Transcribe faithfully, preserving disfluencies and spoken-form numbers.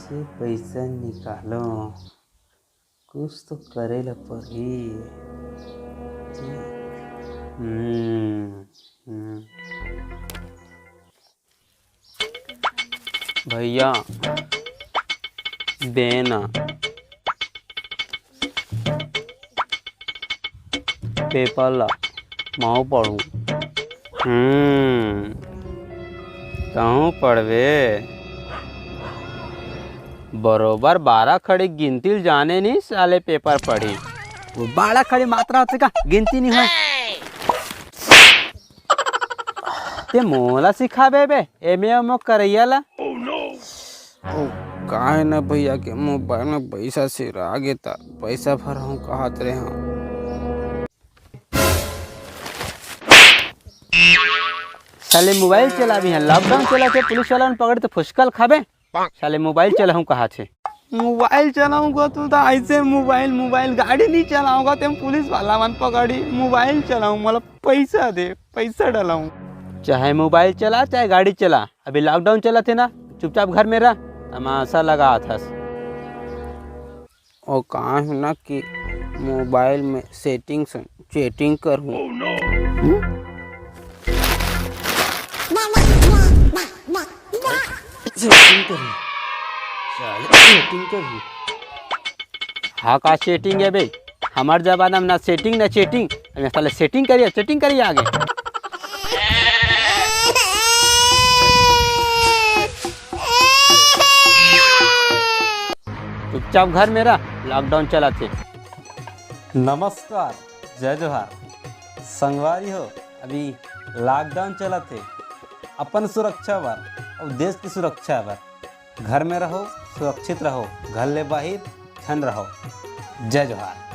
के पैसा निकालो, कुछ तो करे ला पड़ही। हम्म, हम्म। भैया, दे ना। पेपर ला, महूँ पढ़ूँ। हम्म, तहूँ पढ़बे? बरोबर बारह खड़ी गिनती ल जाने नहीं साले, पेपर पढ़ी। वो बारह खड़ी मात्रा होथे का, गिनती नहीं होय। ते मोला सिखाबे बे, एमे ओमे करइया ला? ओ, काहे ना भैया के मोबाइल में पैसा सिरा गे ता, पैसा भरहूँ कहत रेहेंव। साले मोबाइल चलाबे इहाँ, लॉकडाउन चलत हे, पुलिस वाला मन पकड़ही त फुसका ल खाबे। साले मोबाइल चलाहूँ कहत हे। मोबाइल चलाहूँ कहत हे त अइसे मोबाइल, मोबाइल, गाड़ी नहीं चलाहूँ कहत हे, पुलिस वाला मन पकड़ही। मोबाइल चलाहूँ, मोला पैसा दे, पैसा डलाहूँ। चाहे मोबाइल चला, चाहे गाड़ी चला, अभी लॉकडाउन चलत हे ना, चुपचाप घर में रह, तमाशा लगात हस। ओ, का हे ना कि मोबाइल में सेटिंग से चैटिंग करहूँ। हम्म? सेटिंग करहूँ। साले सेटिंग करहूँ। हाँ, का सेटिंग हे बे? हमर जमाना में ना सेटिंग ना चैटिंग। अबे साले सेटिंग करिया, चैटिंग करिया आगे। चुपचाप घर में रह, लॉकडाउन चलत हे। नमस्कार, जय जोहार। संगवारी हो, अभी लॉकडाउन चलत हे, अपन सुरक्षा बर अउ देश की सुरक्षा बर घर में रहो, सुरक्षित रहो, घर ले बाहिर झन रहो। जय जोहार।